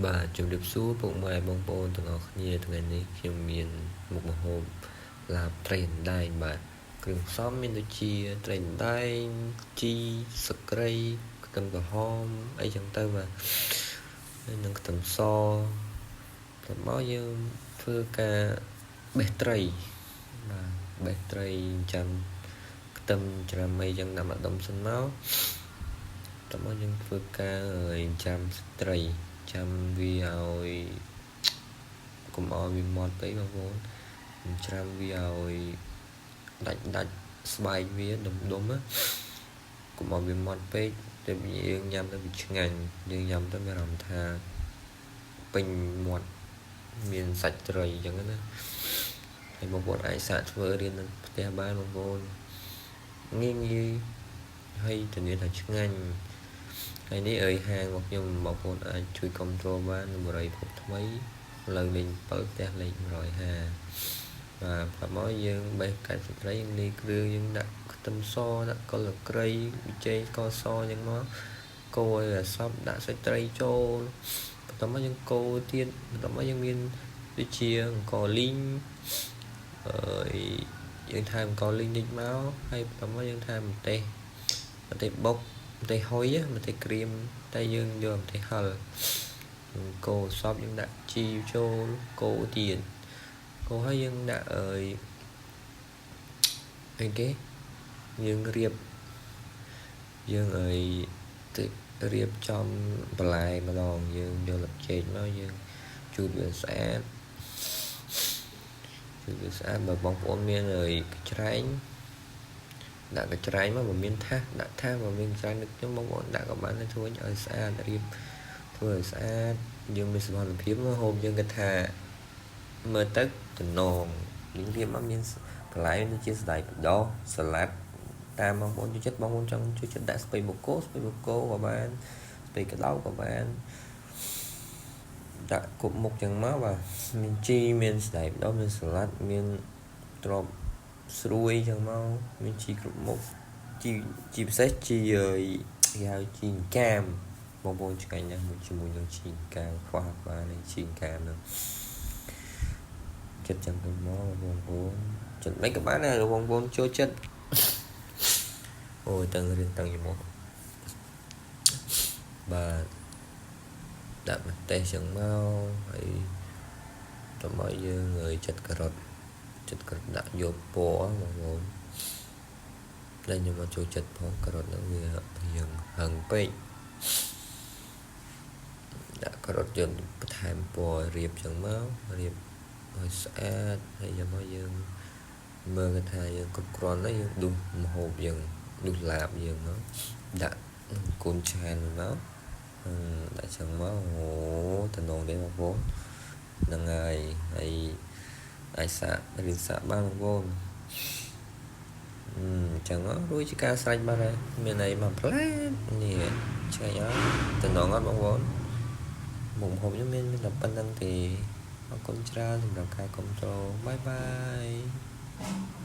បាទជំរាបសួរពុកម៉ែបងប្អូនទាំងអស់គ្នាថ្ងៃនេះខ្ញុំមានមុខម្ហូបឡាបត្រីអណ្ដែងបាទគ្រឿងផ្សំមានដូចជាត្រីអណ្ដែងជីសក្រីខ្ទឹមក្រហមអីចឹងទៅបាទហើយនឹងខ្ទឹមសបន្ទាប់មកយើងធ្វើការបេះត្រីបាទបេះត្រីចាំខ្ទឹមច្រាំអីចឹងដាក់មកដុំសិនមកតោះមកយើងធ្វើការចាំត្រីចាំវាឲ្យកុំឲ្យវាម៉ត់ពេកបងប្អូនច្រាំវាឲ្យដាច់ដាច់ស្បែកវាដុំដុំណាកុំឲ្យវាម៉ត់ពេកតែយើងញ៉ាំទៅវាឆ្ងាញ់យើងញ៉ាំទៅមានអារម្មណ៍ថាពេញមាត់មានសាច់ត្រីអញ្ចឹងណាហើយបងប្អូនអាចសាកធ្វើរៀននៅផ្ទះបានបងប្អូនងាយងាយហើយធានាថាឆ្ងាញ់ហើយនេះអើយហាងរបស់ខ្ញុំបងប្អូនអាចជួយគ្រប់គ្រងបាននៅបរិភពថ្មីផ្លូវលេខ7ផ្ទះលេខ150បាទបន្ទាប់មកយើងបេះកាច់ស្ត្រីយើងលាយគ្រឿងយើងដាក់ខ្ទឹមសដាក់កលក្រីប៊ីចេងស្ករសអញ្ចឹងមកកូរឲ្យសព្វដាក់សាច់ត្រីចូលបន្ទាប់មកយើងកូរទៀតបន្ទាប់មកយើងមានដូចជាអង្ករលីងអឺយើងថែមអង្ករលីងតិចមកហើយបន្ទាប់មកយើងថែមម្ទេសម្ទេសបុកម្ទេសហុយម្ទេសក្រៀមតែយើងយកម្ទេសហិលកូរសពយើងដាក់ជីចូលកូរទៀតកូរហើយយើងដាក់អើយអីគេយើងរៀបយើងអើយទៅរៀបចំបន្លែម្ដងយើងយកលចេកមកយើងជូតវាស្អាតជូតវាស្អាតបើបងប្អូនមានអើយកច្រែងដាក់កញ្ច្រែងមកបើមានថាសដាក់ថាសបើមានច្រែងដូចខ្ញុំបងប្អូនដាក់ក៏បានដែរធ្វើឲ្យស្អាតរៀបធ្វើឲ្យស្អាតយើងមានសមត្ថភាពមកហូបយើងគិតថាមើលទៅតំណងយើងរៀបមកមានបន្លែដូចជាសណ្តែកបណ្ដោះសាឡាត់តាមបងប្អូនចូលចិត្តបងប្អូនចង់ចូលចិត្តដាក់ស្ពៃបូកូស្ពៃបូកូក៏បានស្ពៃក្តៅក៏បានដាក់គ្រប់មុខចឹងមកបាទមានជីមានសណ្តែកបណ្ដោះមានសាឡាត់មានទ្របស្រួយចឹងមកមានជីគ្រប់មុខជីជីពិសេសជីគេហៅជីកាមបងប្អូនឆ្ងាញ់ណាស់មួយជាមួយនឹងជីកាមខ្វះបាននេះជីកាមហ្នឹងចិត្តចឹងទៅមកបងប្អូនចិត្តមិនក៏បានដែរបងប្អូនចូលចិត្តអូយតឹងរៀនតឹងយមកបាទដាក់ម្ទេសចឹងមកហើយតមកយើងចិត្តការ៉ុតចិត្តការ៉ុតដាក់យកពណ៌បងប្អូនតែខ្ញុំមកចូលចិត្តផងការ៉ុតហ្នឹងវារៀងហឹងពេកដាក់ការ៉ុតយើងបន្ថែមពណ៌រៀបចឹងមករៀបឲ្យស្អាតហើយយកមកយើងមើលគេថាយើងគ្រប់គ្រាន់ហើយយើងដួសម្ហូបយើងដួសឡាបយើងមកដាក់កូនឆានមកដាក់ចឹងមកអូតំណងទេបងប្អូនហ្នឹងហើយហើយអាចសាករៀនសាកបានបងប្អូនអឺចឹងរួចជាការស្រេចបាត់ហើយមានអីមកផ្លែតនេះឆ្ងាញ់អត់តំណងអត់បងប្អូនមុខម្ហូបខ្ញុំមានតែប៉ុណ្្នឹងទេអរគុណច្រើនសម្រាប់ការគាំទ្រ bye bye.